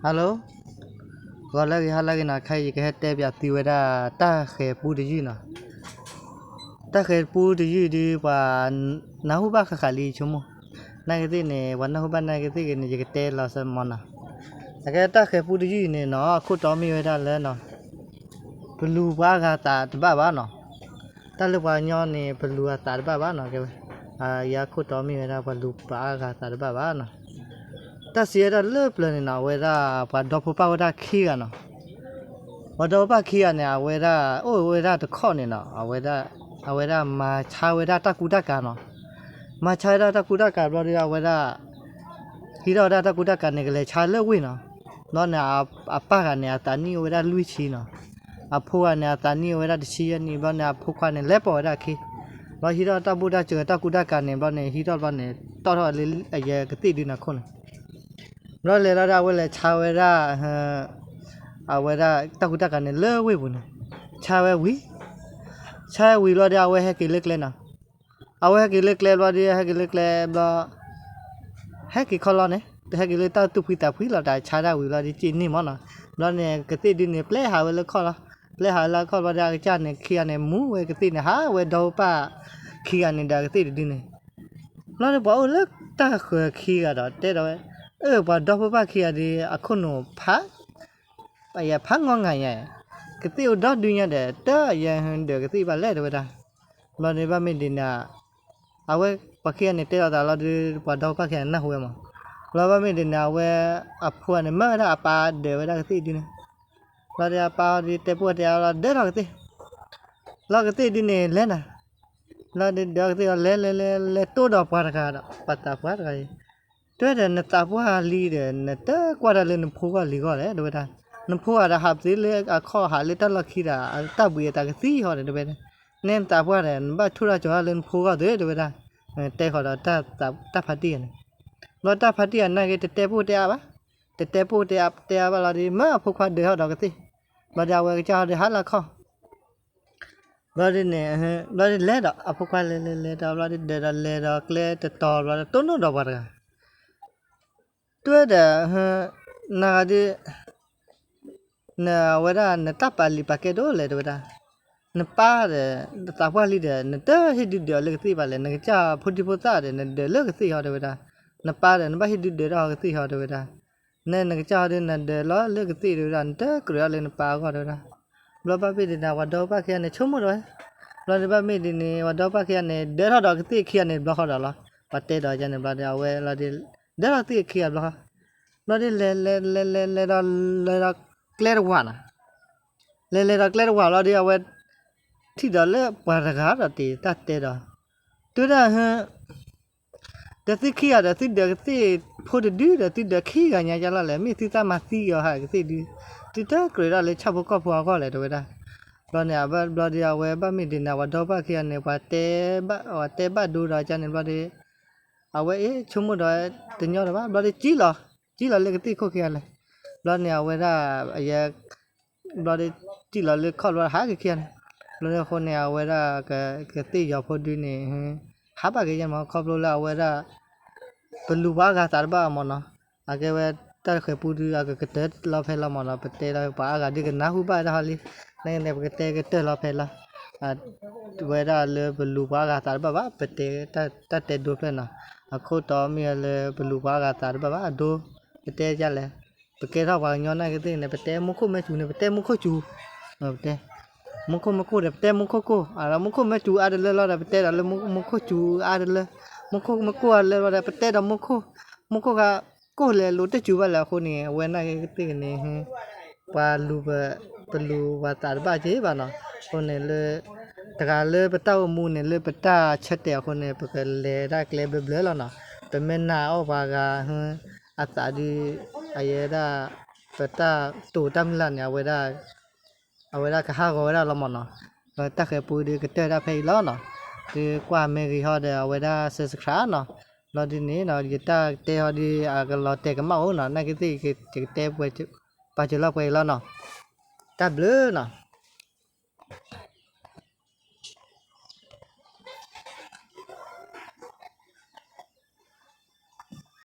Hello, ဂီၤလၢအဂ့ၤ ဟါလၢအဂ့ၤနီၤ, ခဲအံၤယကဟဲတဲပၠးသုဝဲဒၣ် တၢ်ဃဲၤပူတယုၢ်နီၤ. တၢ်ဃဲၤပူတယုၢ်ဒီး ပှၤနၢ်ဟူဘၣ်ဃၣ်ဃၣ်လံဆိကမိၣ်, နာ်က့သ့ၣ်န့ၣ် ပှၤနၢ်ဟူဘၣ်နာ်က့သ့ၣ်ဂ့ၤန့ၣ် ယကတဲလီၤစၢၤမၢ်နီၤ. အကဲတၢ်ဃဲၤပူတယုၢ်အံၤန့ၣ်နီၤ အခိၣ်တီမ့ၢ်ဝဲဒၣ်လၢနီၤ ပလူၤပှၤအါဂၤသးတဘၣ်ဘၣ်နီၤ. တၢ်လၢပှၤကညီန့ၣ် ပလူၤအသးတဘၣ်ဘၣ်နီၤ, ကဲဝဲ ယခိၣ်တီမ့ၢ်ဝဲဒၣ် ပှၤလူၤပှၤအါဂၤသးတဘၣ်ဘၣ်နီၤ. တၢ်စံးဝဲဒၣ်လၢပျၢၤန့ၣ်နီၤ အဝဲဒၣ်ပှၤဒီဖိပၢ်ဝဲဒၣ်ခံဂၤနီၤ. ပှၤဒီဖိပၢ်ခံဂၤန့ၣ် အဝဲဒၣ်အိၣ်ဝဲဒၣ်တခီန့ၣ်နီၤ အဝဲဒၣ် အဝဲဒၣ်မၤဆါဝဲဒၣ်တၢ်ကူတၢ်ကၤနီၤ. မၤဆါဝဲဒၣ်တၢ်ကူတၢ်ကၤဘျီဒီး အဝဲဒၣ် ဟံးထီၣ်ဝဲဒၣ်တၢ်ကူတၢ်ကၤန့ၣ် ကလဲၤဆါလၢဝ့ၢ်နီၤ. ဘျီန့ၣ် အပၢ်ဂၤန့ၣ် အသးနံၣ်အိၣ်ဝဲဒၣ်လွံၢ်ဆံနီၤ. အဖိဂၤန့ၣ် အသးနံၣ်အိၣ်ဝဲဒၣ်တဆံယဲၢ်နံၣ် ဘျီန့ၣ် အဖိခွါန့ၣ် လဲၤပိာ်ဝဲဒၣ်အခ့ ဘျီဟံးထီၣ်တၢ်ဘူၣ်တၢ်စၢၤတၢ်ကူတၢ်ကၤန့ၣ် ဘျီန့ၣ် ဟံးထီၣ်ဘျီန့ၣ် တီၣ်ထီၣ်လၢအယဲကသ့ၣ်ဒုန့ၣ်အခိၣ်န့ၣ် ဘျီလဲၤလီၤဒီး အဝဲလဲၤဆါဝဲဒၣ် အဝဲဒၣ်တၢ်ကူတၢ်ကၤန့ၣ်လၢဝ့ၢ်ပူၤန့ၣ် ဆါဝဲဝံၤ ဆါဝံၤဘျီဒီး အဝဲဟဲက့ၤလၢကျဲနီၤ. အဝဲဟဲက့ၤလၢကျဲဘျီဒီး ဟဲက့ၤလၢကျဲဘျီ ဟဲက့ၤခီလီၤန့ၣ် ဟဲက့ၤလၢတၢ်သူၣ်ဖှံသးဖှံလီၤ တၢ်ဆါတၢ်ဝံၤဘျီဒီး က့ၤန့ၢ်မၢ်နီၤ. ဘျီန့ၣ် ကသ့ၣ်ဒုန့ၣ် ပျဲဟးဝဲလၢခီၣ်လီၤ. ပျဲဟးဝဲလၢခီၣ်ဘျီဒီး အကစၢ်န့ၣ် ခံဂၤန့ၣ် မူဝဲကသ့ၣ်န့ၣ် ဟးဝဲဒီဖိပၢ်ခံဂၤန့ၣ်ဒီး ကသ့ၣ်တဒုန့ၣ် ဘျီဒီး ပှၤအိၣ်လၢတၢ်ဃၢၤခံဂၤဒီး တဲဒီးဝဲ အၢ ပှၤဒီဖိပၢ်ခံဂၤဒီး အခိၣ်နူာ်ဖး အယဲဖးငီငၤညါ ကသ့ၣ်အိၣ်ဒီဒုညါဒီး တၢ်ယဲဒၢးကသ့ၣ်ဘၣ်လဲၣ် တဲဝဲဒၣ်. ဘျီဒီးဘၣ်မ့ၢ်ဒ်န့ၣ် အဝဲပှၤခံဂၤန့ၣ် တဲလိာ်သးလီၤဒီး ပှၤဒီဖိပၢ်ခံဂၤန့ၣ် နၢ်ဟူဝဲမး. ဘျီဘၣ်မ့ၢ်ဒ်န့ၣ် အဝဲအဖိန့ၣ် မၢဝဲဒၣ်အပၢ်ဒၢးဝဲဒၣ်ကသ့ၣ်ဒုန့ၣ် ဘျီဒီးအပၢ်အီၤဒီး တဲပိၢ်တဲအီၤလီၤ ဒၢးထီၣ်ကသ့ၣ် လီၤကသ့ၣ်ဒုန့ၣ် လဲၤနၤ လီၤဒီး ဒၢးကသ့ၣ်အီၤ လဲၤလဲၤလဲၤလဲၤတိၢ်ဒီးပှၤတဂၤဒီး ပှၤသးပှၢ်တဂၤအံၤ တဲဝဲဒီး နသးပှၢ်လံဒီး နတကွၢ်တၢ်လၢနဖိဂီၢ်လံၤဂီၢ်လဲၣ် တဲဝဲဒၣ်. နဖိဂၤဒီး ဟးပသ့လၢအခီၣ် ဟးလၢတၢ်လီၢ်ခံဒီး တၢ်ဘှံးအသးကသံဟီဒီး တဲဝဲဒၣ်. နဲနသးပှၢ်ဒီး နဘၣ်ထိၣ်တၢ်ကၠီၤတၢ်လၢနဖိဂီၢ်သ့ တဲဝဲဒၣ်. တဲဃီၤဒီး တၢ်ဖါတံၢ်ဂၤန့ၣ် ဘျီတၢ်ဖါတံၢ်ဂၤနာ်က့ တတဲပိၢ်တဲအါဘၣ်. တတဲပိၢ်တဲအါဘၣ်လီၤဒီး မၢအဖိခွါဒၢးထီၣ်ဒီးကသ့ၣ် ဘျီဒီးအဝဲကစၢ်ဟီဒီး ဟးလၢခီၣ် ဘျီဒ်န့ၣ် ဘျီဒ်လဲၤဒီး အဖိခွါလဲၤလဲၤလဲၤဒီး ဘျီဒ်ဒၢးဒီးလဲၤဒီးကျဲတတီၤ ဘျီဒီးတိၢ်နီၣ်ဒီးပှၤတဂၤ တဲဝဲဒီး နဂၤဒ် နဝဲဒၣ် နတၢ်ပာ်လံာ်ပာ်ကဲဒိၣ်လဲၣ် တဲဝဲဒၣ်. နပၢ်ဒီး နသးပှၢ်လံဒီး နတဟ့ၣ်ဒုးဒၢးလၢကသ့ၣ်ဘၣ်လဲၣ်. နကစၢ်ဖိဒံဖိသၣ်ဒီး နဒၢးလၢကသ့ၣ်ဟီ တဲဝဲဒၣ်. နပၢ်ဒီး နဘၣ်ဟ့ၣ်ဒုးဒၢးထီၣ်ကသ့ၣ်ဟီ တဲဝဲဒၣ်. နဲနကစၢ်ဟီဒီး နဒၢးလီၤလၢကသ့ၣ် တဲဝဲဒၣ်. နတကြၢးအီၤလၢနပၢ်အဂီၢ် တဲဝဲဒၣ်. ဘျီဘၣ်မ့ၢ်ဒ်န့ၣ် ပှၤဒီဖိပၢ်ခံဂၤန့ၣ် ဆိကမိၣ်ဒီးဝဲ ဘျီန့ၣ်ဘၣ်မ့ၢ်ဒ်န့ၣ် ပှၤဒီဖိပၢ်ခံဂၤန့ၣ် ဒၢးထီၣ်ဒီးကသ့ၣ်ခံဂၤန့ၣ် ဘျီဃီဒီးလီၤ. ပှၤတဲဒီးကန့ၣ် ဘျီဒီး အဝဲလီၤဒ် ဒၢးထီၣ်ကသ့ၣ်ခံဂၤဘျီဃီ ဘျီဒ်လဲၤလဲၤလဲၤလဲၤလဲၤဒီး လဲၤဒီးကျဲတဝၢ်နီၤ လဲၤလဲၤဒီးကျဲတဝၢ်ဘျီဒီး အဝဲ ထံၣ်ဒီးလၢပှၤတဂၤဒီးတ့ၢ်တၢ်တဲဒီး တဲဝဲဒၣ် ဒီးသုခံဂၤဒီး သုဒၢးကသ့ၣ်ဖိတဒုဒီး သုဒၢးခံဂၤညါကလီၤလဲၣ်. မ့ၢ်သုသးမၤသံအီၤဟးကသ့ၣ်ဒု သုတကြၢးဒၣ်လၢဆၣ်ဖိကီၢ်ဖိအဂီၢ်လဲၣ် တဲဝဲဒၣ်. ဘျီန့ၣ် အဘၣ်ဘျီဒီး အဝဲဘၣ်မ့ၢ်ဒ်န့ၣ် ပှၤဒီဖိပၢ်ခံဂၤန့ၣ် ပှၤတဲဘၣ် ပှၤတဲဘၣ်ဒိဒီးကန့ၣ် ဘျီဒီး အဝဲအ့ၣ်ဆိကမိၣ်ဒီးတညီဒီးဘၣ် ဘျီဒီးကံၣ်လီၤ ကံၣ်လီၤလၢကသ့ၣ်ခိၣ်ခံဂၤလဲၣ်. ဘျီန့ၣ် အဝဲဒၣ် အယဲ ဘျီဒီး ကံၣ်လီၤလၢခီၣ်ဘျီဟးက့ၤခံဂၤန့ၣ် ဘျီန့ၣ်အဃိန့ၣ် အဝဲဒၣ် ကသ့ၣ်ယီၤဖိဒုန့ၣ် ဟးဘၣ်က့ၤယဲၢ်မး ခီဖျိလၢအဝဲဒၣ် ပလူၤပှၤအါဂၤသးတဘၣ်အမ့ၢ်နီၤ. အကဲဝဲတၢ်ဃဲၤပူဒု အကကတၢၢ်လီၤဖဲလီၤမ့ၢ်နီၤ ပတဲလီၤပှၤအါဂၤဒုကနၢ်ဟူဘၣ်တၢ်ဟီလံ န့ၣ်န့ၣ် ပကတဲကတၢၢ်လီၤဖဲလီၤ ဝဲဒၣ်လၢပလူၤပှၤအါဂၤသးတဘၣ်ဘၣ် ပတဲတၢ်တဲဒိဖျၢၣ်နီၤ အခိၣ်တီမ့ၢ်လၢပလူၤပှၤအါဂၤသးတဘၣ်ဘၣ် အဒိ ပတဲဒ်လဲၣ် ပကဲထီၣ်ပှၤကညီနာ်က့သ့ၣ်န့ၣ် ပတဲမူခိၣ်မ့ၢ်စူၤန့ၣ် ပတဲမူခိၣ်စူၤ ပတဲ မူခိၣ်မ့ၢ်ကိၢ်ဒီး ပတဲမူခိၣ်ကိၢ် အဒီးမူခိၣ်မ့ၢ်စူၤအါတလၢလီၤဒီး ပတဲဒီးလၢမူခိၣ်စူၤအါတလၢ မူခိၣ်မ့ၢ်ကိၢ်အါတလၢလီၤဒီး ပတဲဒီးမူခိၣ် မူခိၣ်ခါ ကိၢ်လဲၤလိာ်တစူၤဘၣ်လဲၣ်အဃိန့ၣ် အဝဲနာ်က့သ့ၣ်န့ၣ် ပှၤလူၤပ ပလူၤပှၤသးတဘၣ်က့ၤဘၣ်နီၤ အဃိန့ၣ်လၢ တဂၤလၢပတၢ်အိၣ်မူန့ၣ် လၢပတၢ်ဆၢတဲာ်အဃိန့ၣ် ပကလဲၤဒၣ်ကျဲဘျၢဘျၢလီၤနီၤ ပမ့ၢ်နာ်အီၣ်ပှၤဂၤ အသးဒု အယဲဒၣ် ပတၢ်တိာ်တၢ်မုၢ်လၢ်န့ၣ် အဝဲဒၣ် အဝဲဒၣ်ကဟးဂီၤဝဲဒၣ်လီၤမ့ၢ်နီၤ တၢ်ဃဲၤပူဒုကတၢၢ်ဒၣ်ဖဲအံၤလီၤနီၤ သုကွၢ်မ့ၢ်ဂ့ၤဟီဒီး အဝဲဒၣ် subscribe နီၤ ဘျီဒ်န့ၣ်နီၤ ယတၢ်တဲဟီဒု အကလီၤတဲာ်ကမၣ်အိၣ်နီၤ နာ်က့သ့ၣ်ယကတဲပှဲၤ ပာ်စၢၤလီၤပှဲၤအံၤလီၤနီၤ တၢ်ဘျုးနီၤ